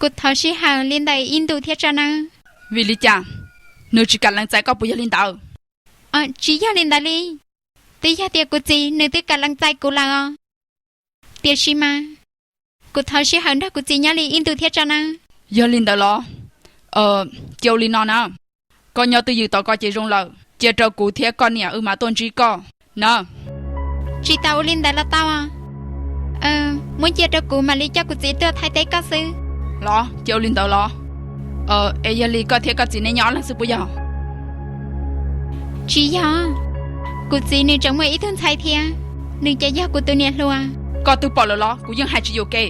Kuv thov sij hawm li ntawm ib ntus thiab tso nawb. Vim li cas? Nws tsis kam lees txais koj puas yog li ntawd? Tsis yog li ntawd li. Twb yog tias kuv txiv nws twb kam lees txais kuv lawm os. Tiam sis mas kuv thov sij hawm nrog kuv txiv nyob li ib ntus thiab tso nawb. Yog li ntawd los, cia ua li no na, koj nyob twj ywm tos koj ces zoo lawm, cia rau kuv thiab koj niam wb mam tuaj ntsib koj na. Tsis tau ua li ntawd los tau. Muab cia rau kuv mam li coj kuv txiv tuaj Thaib teb koj xwb. Los cia ua li ntawd los. Es yog li koj thiab koj txiv neb nyob ob leeg xwb puas yog? Tsis yog, kuv txiv nws tseem muaj ib tug ntxhais thiab, nws ces yog kuv tus niam hluas. Koj twb pom lawm los? Kuv yeej hais tsis yuam kev.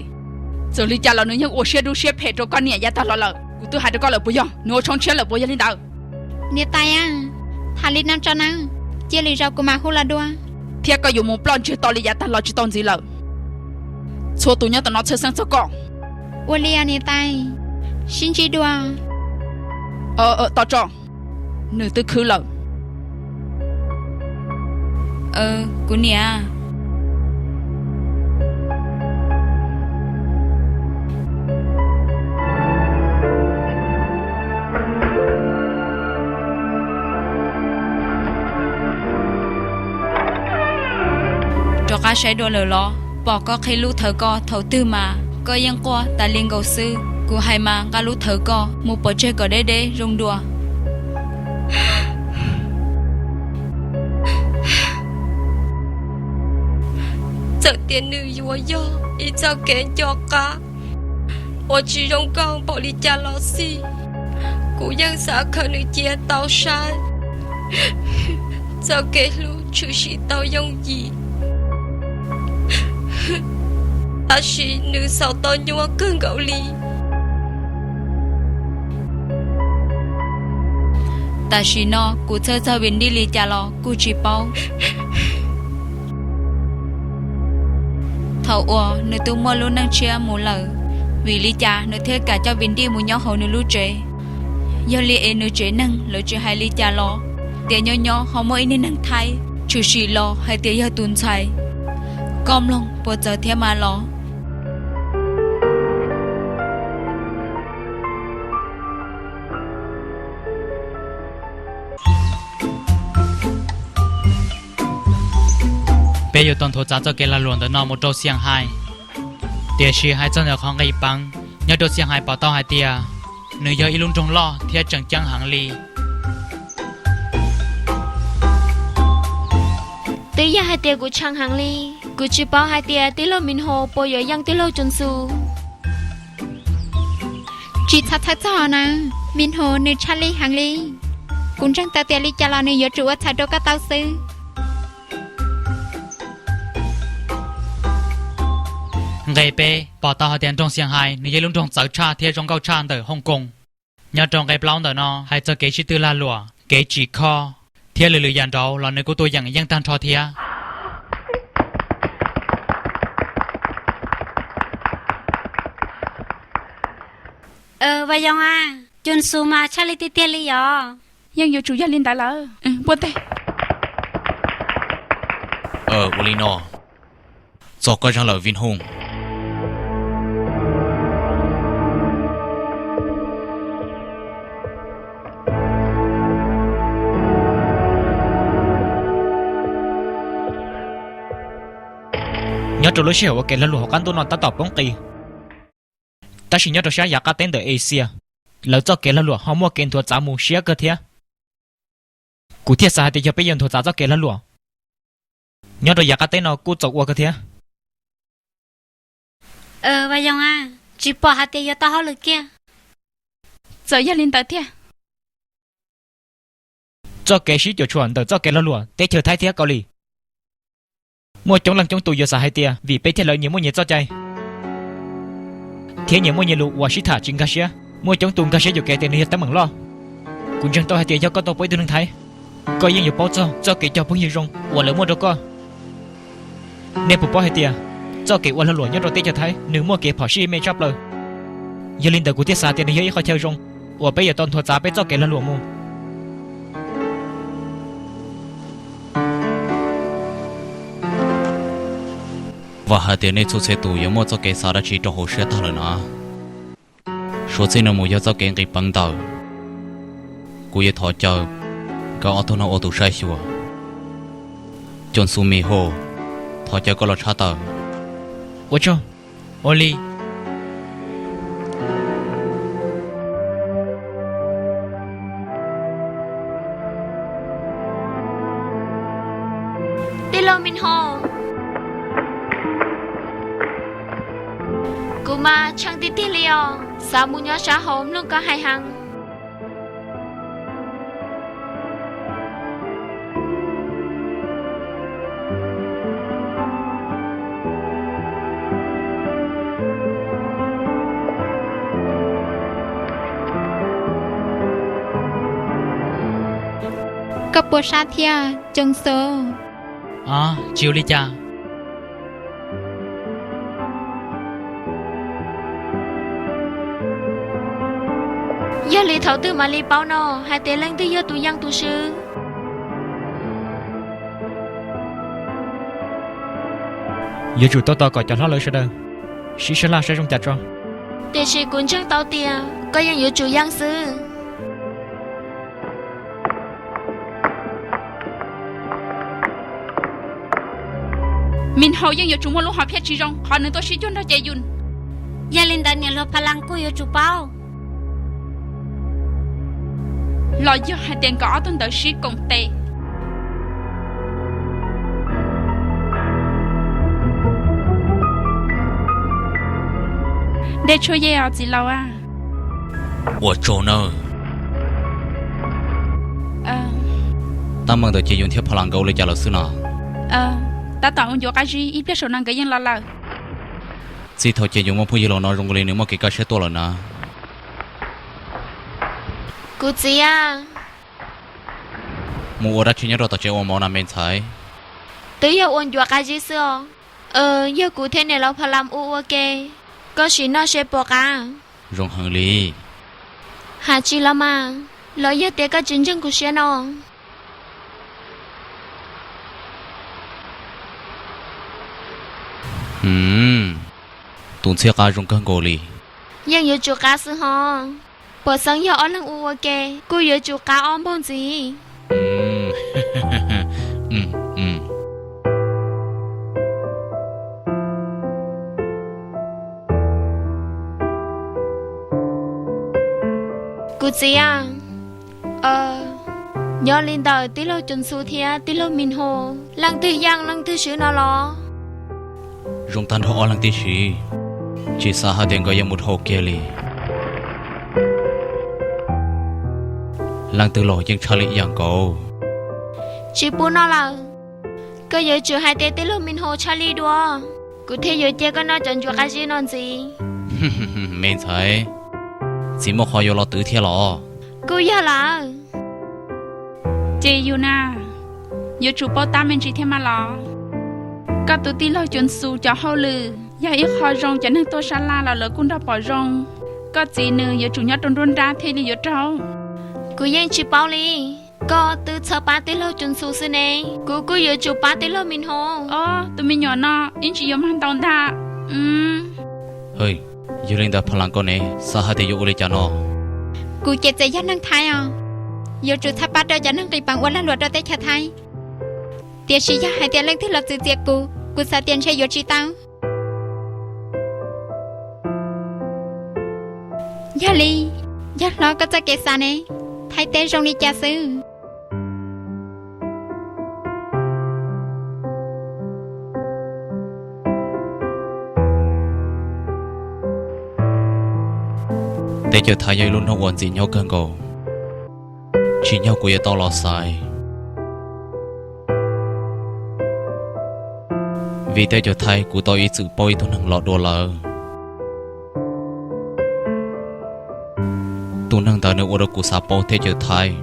Txawm li cas los nws yeej ua siab dub siab phem rau koj niam yav tag los lawm. Kuv twb hais rau koj lawm puas yog? Nws ua tshoob tshiab lawm puas yog li ntawd? Niam tais, tham li no tso nawb, cia lwm zaus kuv mam hu los dua. Thiab koj yuav mus ploj ntsiag to li yav tag los tsis tau ntxiv lawm. Txhua tus nyob tom no txhawj xeeb txog koj. Ua li niam tais, sib ntsib dua. Tos tso, nws twb khwb lawm. Kuv niam, rov qab saib dua lawm los? Pom koj qhib lub thawv ko thaum twg mas koj yeej quaj tas li nkaus xwb. Kuv hais mas nqa lub thawv ko mus pov tseg kom deb deb zoo dua. Txawm tias nws yuav yog ib txoj kev nco qab uas tsis zoo nkauj npaum li cas los xij, kuv yeej xav khaws nws cia tau saib. Txoj kev hlub tshwm sim tau yooj yim, tab sis nws xaus tau nyuaj kawg nkaus li. Tam sim no kuv txhawj txog Vim Dij li cas los kuj tsis paub. Thaum uas nws twb muaj lub neej tshiab mus lawm, vim li cas nws thiaj kam coj Vim Dij mus nyob hauv nws lub tsev? Yog li es nws tsev neeg lawv tsis hais li cas los? Tias nyob nyob ho muaj ib niag neeg Thaib tshwm sim los hais tias yog tus ntxhais. Koj mloog puas txawv thiab mas los? Peb yuav tau nthuav txav txoj kev lag luam ntawm no mus rau Xias Hais. Tiam sis hais txog ntawm qhov nqis peev, nyob rau Xias Hais pom tau hais tias nws yog ib lub nroog loj thiab tseem ceeb heev li. Twb yog hais tias kuv tshee heev li, kuv tsis paub hais tias tij laug Min Hos puas yuav yeej tij laug Tsuas Xus. Tsis txhob txhawj txog na, Min Hos nws tshaj lij heev li. Kuv ntseeg tau tias li cas los nws yuav tsum ua txhaum rau koj tau xwb. Nqe peb pom tau hais tias nroog Xias Hais nws yog ib lub nroog txawv tshaj thiab zoo nkauj tshaj ntawm Hooj Koos. Nyob rau nqe plaub ntawm no hais txog kev sib tw lag luam, kev tsim kho, thiab lwm lwm yam nraud los nws kuj tuaj yeem yeej tag nrho thiab. Vas Yoos a, Tsuas Xus mas tshaj lij tiag tiag li os. Yeej yuav tsum yog li ntawd lawm. Npuaj teg. Ua li no, txog koj zaug lawm Vij Hooj. Nyob rau lub sij hawm uas kev lag luam hauv qab ntuj no tab tom poob qis, tab sis nyob rau sab yav qab teb ntawm Asia, lawv txoj kev lag luam ho muaj kev nthuav txav mus siab kawg thiab. Kuv thiaj xav hais tias yog peb yuav nthuav txav txoj kev lag luam, nyob rau yav qab teb no kuj txaus ua kawg thiab. Vas Yoos a, tsis pom hais tias yuav tau hauj lwm kiag. Txawm yog li ntawd thiab. Txoj kev sib cuam tshuam ntawm txoj kev lag luam teb chaws Thaib thiab Kaus Lim, muaj coob leej coob tus yuav xav hais tias vim peb thiab lawv nyias muaj nyias txoj cai, thiab nyias muaj nyias lus uas sib tham tsis nkag siab. Muaj coob tus nkag siab yuam kev tias nws yog teeb meem loj. Kuv ntseeg tau hais tias yog koj tau pom ib tug neeg Thaib, koj yeej yuav paub txog txoj kev cog phooj ywg zoo uas lawv muaj rau koj. Nej puas paub hais tias txoj kev ua lag luam nyob rau teb chaws Thaib nws muaj kev phom sij me tshaj plaws. Yog li ntawd kuv thiaj xav tias nws yog ib qhov chaw zoo uas peb yuav tau nthuav txav peb txoj kev lag luam mus. Vam hais tias nej txhua txhia tus yuav muaj txoj kev xav dab tsi rau hauv siab tag lawm no. Suav txij no mus yog txoj kev nqis peev ntawm. Kuv yuav thov caw koj ob tug no ua tus saib xyuas. Coom Xus Mis Hos, thov caw koj los tshaj tawm. Ua tsaug. Ua li. Tij laug Mis Hos, kuv mas tsheej tiag tiag li os, xav mus nyob sab hauv mloog koj hais heev. Koj puas sab thiab Coom Xus? Tsis ua li cas. Yog li thaum twg mam li paub no hais tias leej twg yog tus yeej tus swb? Yuav tsum tuaj tos kom cov hlob lawv sawv daws sib sab laj saib zoo cas tso. Tiam sis kuv ntseeg tau tias koj yeej yuav tsum yeej xwb. Mis Hos yeej yuav tsum muaj lub hom phiaj tsis zoo qhov nws tuaj sib cuag nrog Ces Yus. Yog li ntawd niam hluas Phas Las kuj yuav tsum paub. Los yog hais tias nkawd ob tug ntawd sib koom tes. Dej tshuaj yeej os txiv laus a. Ua tsaug nawb. Tab meeg ntawm Ces Yus thiab Phas Las nkawd ua li cas lawm xwb no? Tab tom ua ncuav qab zib, ib pliag saum no nkawd yeej los lawm. Txij thaum Ces Yus muaj phooj ywg los no zoo li nws muaj kev kaj siab tuaj lawm na. Kuv txiv a. Mus ua dab tsi nyob rau tom tsev ua mov na me ntxhais? Twb yog ua ncuav qab zib xwb os. Yog kuv thiab niam laus Phas Las ua ua ke, koj sim noj seb puas qab. Zoo heev li. Hais tsis los mas, los yog tias koj tsis ntseeg kuv siab no? Tus ntxhiab qab zoo kawg nkaus li. Yeej yuav tsum qab xwb hos. Puas xeeb yog ob leeg ua ua ke kuj yuav tsum qab ob npaug ntxiv. Kuv txiv a, nyob li ntawm tij laug Coom Xus thiab tij laug Mis Hos, leej twg yeej leej twg swb no los? Zoo tag nrho ob leeg tib si, tsis xav hais tias nkawd yuav mus dhau kiag li. Leej twg los yeej tshaj li ib yam nkaus. Tsis pub noj lawm. Koj yuav tsum hais tias tij laug Mis Hos tshaj li dua, kuv thiaj yuav cia koj noj cov ncuav qab zib no ntxiv. Me ntxhais, txiv muaj qhov yuav los twv thiab los? Kuj yog lawm. Ces yus na, yuav tsum paub tab me ntsis thiab mas los. Koj tus tij laug Coom Xus cov hauj lwm yog ib qho zoo, cov neeg tuaj sab laj los lawv kuj nrog pom zoo. Koj txiv nws yuav tsum nyob rau nruab nrab thiaj li yuav raug. Kuv yeej tsis paub li. Koj twb txhawb pab tij laug Coom Xus xwb ne, kuv kuj yuav tsum pab tij laug Mis Hos. Ob tus me nyuam no ib ntsis yuav mag ntau ntag. Yog li ntawd Phas Las koj ne, xav hais tias yuav ua li cas no? Kuv ces txawm yog neeg Thaib os, yuav tsum txhawb pab rau cov neeg nqis peev ua lag luam rau teb chaws Thaib. Tiam sis yog hais tias leej twg los txwv txiav kuv, kuv xav tias ntshe yuav tsis tau. Yog li, yog hlob koj txoj kev xav ne, Thaib teb zoo li cas xwb? Teb chaws Thaib yog ib lub nroog uas ntxim nyob kawg nkaus, tsim nyog kuv yuav tau los xaiv. Vim teb chaws Thaib kuv tau ib txwm paub ib tug neeg los dua lawm. Tus neeg ntawd nws ua rau kuv xav paub teb chaws Thaib.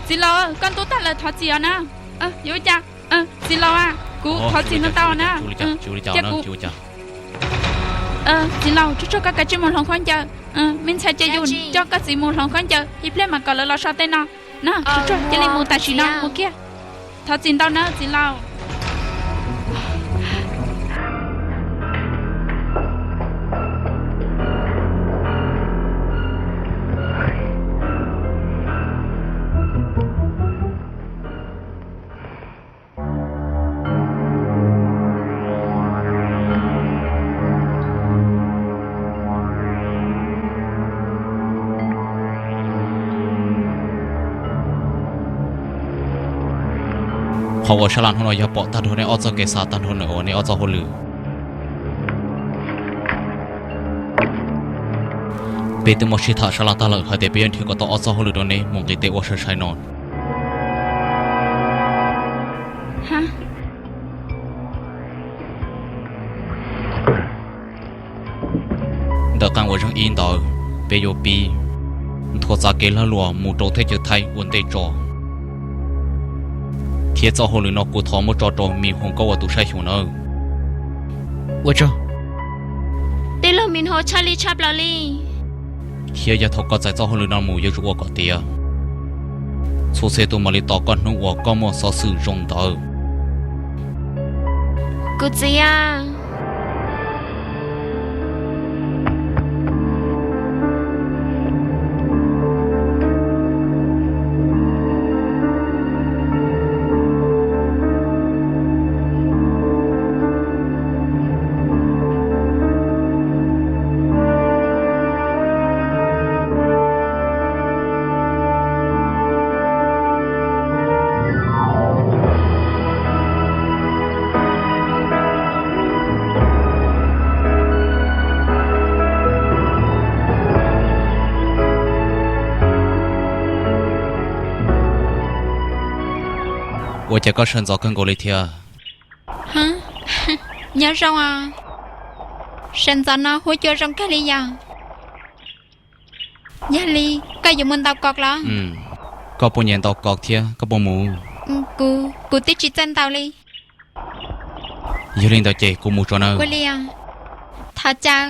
Txiv laus, koj ntub tag lawm, thov txim os na. Yuav ua cas? Txiv laus a, kuv thov txim ntau ntau na. Cia kuv. Txiv laus, tsuag tsuag koj kav tsij mus hloov khaub ncaws. Me ntxhais Ces Yus, coj koj txiv mus hloov khaub ncaws, ib pliag mam kom lawv los so tej no. No, tsuag tsuag cia li mus tam sim no, mus kiag. Thov txim ntau na txiv laus. Qhov uas sab laj hnub no yog pom tag nrho nej ob txoj kev xav tag nrho na uas nej ob txoj hauj lwm. Peb twb muab sib tham sab laj tag lawm hais tias peb yuav nrhiav kom tau ob txoj hauj lwm rau neb mus nqis tes ua sai sai no. Ntawm qee uas zeeg ib ntawd, peb yuav pib nthua txav kev lag luam mus rau teb chaws Thaib ua ntej tso, thiab txoj hauj lwm no kuv thov muab tso rau Me Hoo Kaub ua tus saib xyuas nawb. Ua tsaug. Tij laug Me Hoo, tshaj li tshaj plaws li. Thiab yog thaum koj txais txoj hauj lwm no mus yuav tsum ua kom tiav, txhua txhia tus mam li tos koj hnub uas koj muaj xov xwm zoo ntawd. Kuv txiv a. Ua cas koj sawv ntxov kawg nkaus li thiab? Nyob zoo os. Sawv ntxov no huab cua zoo kawg li yom. Yog li koj yuav mus ntaus kos los? Koj puas nyiam ntaus kos thiab koj puas mus? Kuv, kuv twb tsis txawj ntaus li. Yog li ntawd ces kuv mus tso nawb. Ua li os. Thov caw.